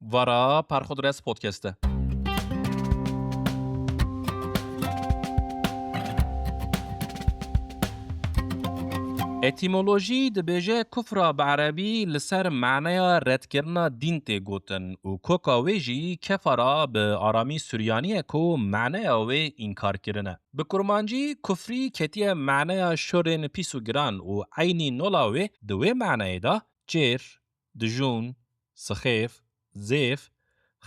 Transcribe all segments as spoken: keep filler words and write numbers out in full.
Vara Perxudres Podcast e. Etîmolojî dibêje kufra bi erebî li ser maneya redkirina dîn tê gotin û koka wê jî kefara bi aramî suryanî ye ku maneya wê înkarkirin e. Bi kurmancî kufrî ketiye maneya şorên pîs û giran û eynî nola wê di wê maneyê de çêr, dijûn, sixêf, zêf,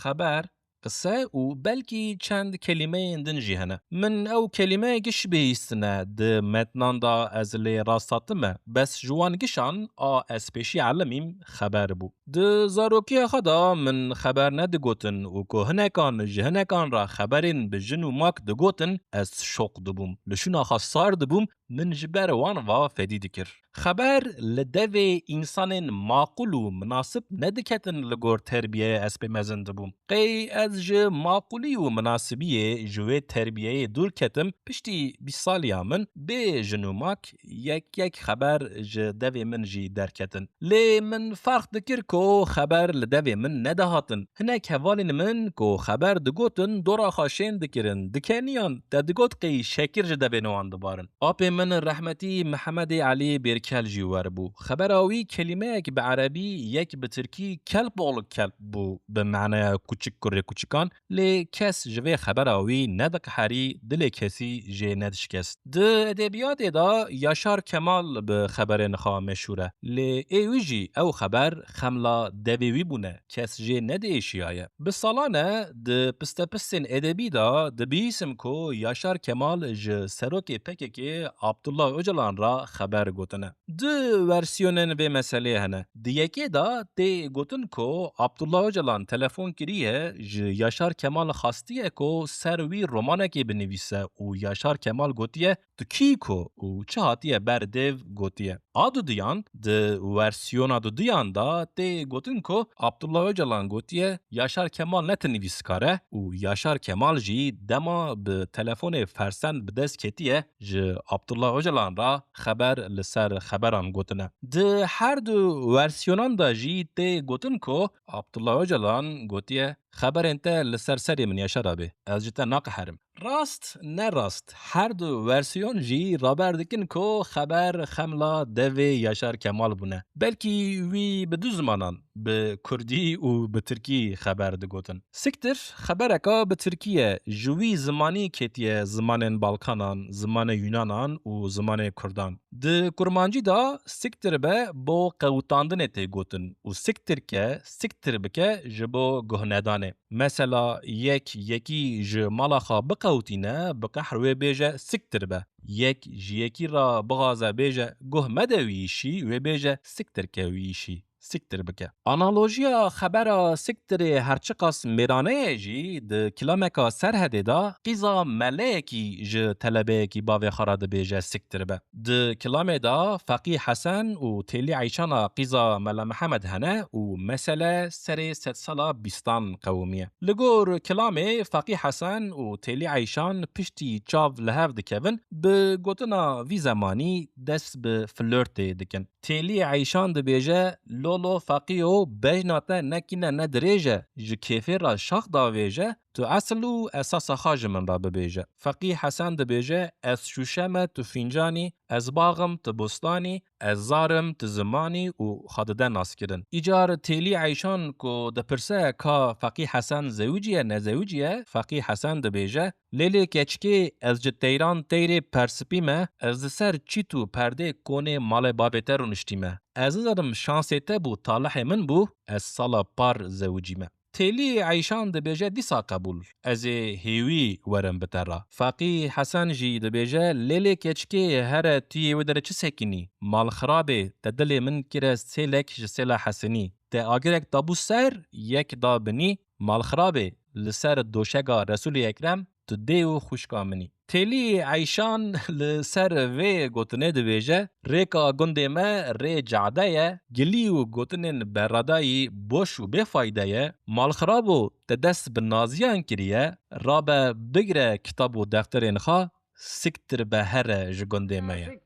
xeber, qise û belkî çend kelîmeyên din jî hene. Min ew kelîme giş bihîstine di metnan de ez lê rasthatime, bes ji wan gişan a ez pêşî elimîm xeber bû. Di zarokiya xwe de min xeber nedigotin û ku hinekan ji hinekan re xeberên bi jin û mak digotin, ez şok dibûm. Li şûna xwe sar dibûm, min ji ber wan va fedî dikir. Xeber li devê însanên maqûl û minasib nediketin li gor terbiyeyê ez pê mezin dibûm. Qey ez ji maqûlî û minasibiyê ji wê terbiyeyê dûr ketim, piştî bîst saliya min bê jin û mak yek yek xeber ji devê min jî derketin. Lê min ferq dikir ku xeber li devê min nedihatin. Hinek hevalên min ku xeber digotin, dora xwe şên dikirin, dikeniyan, te digot qey şekir ji devên wan dibarin. Apê min rehmetî Mihemedê Elî Bêrkel jî wer bû. Xebera wî kelîmeyek bi erebî, yek bi tirkî kelp oğlu kelp bû, bi maneya kuçik kurê kuçikan, lê kes ji vê xebera wî nediqeherî, dilê kesî jê nedişkest. Di edebiyatê de Yaşar Kemal bi xeberên xwe meşhûr e. Lê ê wî jî ew xeber xemla devê wî bûne, kes jê nediêşiyaye. Bi salan e di pistepistên edebî de dibihîsim ku Yaşar Kemal ji serokê P K K Abdullah Ocalan re xeber gotine. Du versiyonên vê meselê hene. Di yekê de tê gotin ku Abdullah Ocalan telefon kiriye, ji Yaşar Kemal xastiye ku ser wî romanekê binivîse û Yaşar Kemal gotiye, "Tu kî ku û çi hatiye ber dêv?" gotiye. A duduyan, di versiyona duduyan de tê gotin ku Abdullah Ocalan gotiye, "Yaşar Kemal ne tu nivîskar e" û Yaşar Kemal jî dema bi telefonê fersend bi dest ketiye, ji Abdullah Ocalan re xeber li ser xeberan gotine. Di her du versiyonan de jî tê gotin ku Abdullah Ocalan gotiye, "Xeberên te li ser serê min Yaşar abi, ez ji te naqiherim." Rast ne rast, her du versiyon jî raber dikin ku xeber xemla devê Yaşar Kemal bûne. Belkî wî bi du zimanan, bi kurdî û bi tirkî xeber digotin. Siktir xebereka bi tirkî ye, ji wî zimanî ketiye zimanên Balkanan, zimanê Yunanan û zimanê Kurdan. Di kurmancî de siktir be bo qewitandinê tê gotin û siktir ke, siktir bike ji bo guhnedanê. Mesela yek yekî ji mala xwe biqewitîne, bi qehr wê bêje siktir be. Yek ji yekî re bixwaze bêje guh mede wî îşî, wê bêje siktir ke wî îşî. Siktir bike. Analojiya xebera siktirê herçiqas mêrane ye jî di kilameka Serhedê de qîza meleyekî ji telebeyekî bavê xwe re dibêje siktir be. Di kilamê de Feqî Hesen û Têlî Eyşana qîza Mela Mihemed hene û mesele serê sedsala bîstan qewimiye. Li gor kilamê Feqî Hesen û Têlî Eyşan piştî çav li hev dikevin, bi gotina vî zemanî dest bi flirtê dikin. Têlî Eyşan dibêje, "Lolo Feqîyo, bejna te ne kîne ne dirêj e, ji kêfê re şax davêje, tu esil û esasa xwe ji min re bibêje." Feqî Hesen dibêje, "Ez şûşe me, tu fîncanî, ez bax im, tu bostanî, ez zar im, tu zimanî" û xwe dide naskirin. Îcar Têlî Eyşan ku dipirse ka Feqî Hesen zewicî ye, nezewicî ye, Feqî Hesen dibêje, "Lêlê keçikê, ez ji teyran teyrê perspî me, ez li ser çît û perdê konê malê bavê te rûniştî me. Ez nizanim şansê te bû, talihê min bû, ez sala par zewicî me." Têlî Eyşan dibêje, "Dîsa qebûl, ez ê hêwî werim bi te re." Feqî Hesen jî dibêje, "Lêlê keçikê, here tu yê wê derê çi sekinî? Malxirabê, te dilê min kire sêlek ji sêla Hesenî. Te agirek dabû ser, yek da binî, malxirabê, li ser doşega Resûlê Ekrem, tu dê û xwişka min î." Têlî Eyşan li ser vê gotinê dibêje, "Rêka gundê me rê cade ye, gilî û gotinên beradayî boş û bêfayde ye. Malxirabo, te dest bi naziyan kiriye, rabe bigire kitab û defterên xwe, siktir be here ji gundê me ye."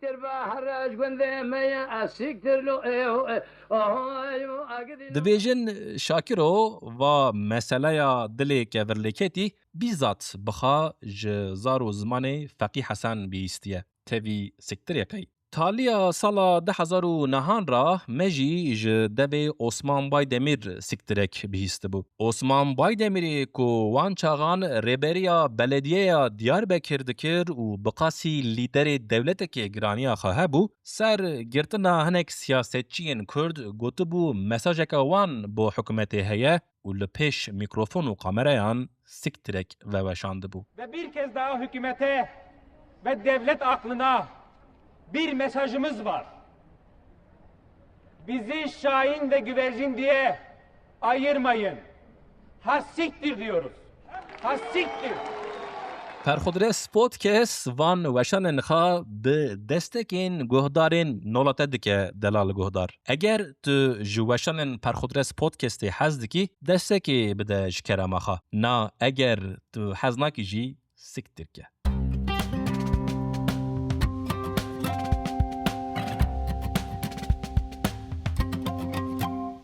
Her ji gundê me ye, ez siktir lo, ê ho, ê, oho, ê ho, agidî lo. Dibêjin Şakiro va meseleya dilê kevirlêketî bîzat bixa ji zar û zimanê Feqî Hesen bihîstiye. Tevî siktirê qey. Taliya sala du hezar û nehan ra me jî ji devê Osman Baydemîr siktirek bihîstibû. Osman Baydemirê ku wan çaxan rêberiya belediyeya Diyarbekir dikir û bi qasî lîderê dewletekê giraniya xwe hebû, ser girtina hinek siyasetçiyên Kurd gotibû mesajeke wan bo hikûmetê heye û li pêş mîkrofon û kamereyan siktirek veweşandibû. Ve bir kez daha hükümete ve devlet aklına bir mesajımız var. Bizi Şahin ve Güvercin diye ayırmayın. Ha siktir diyoruz. Ha siktir. Perxudres Podcast van weşanên xwe bi destekên guhdarên nolate dike delal guhdar. Eger tu ji weşanên Perxudres Podcastê hez dikî, destekê bide ji kerema xwe. Na eger tu hez nakî jî siktir ke.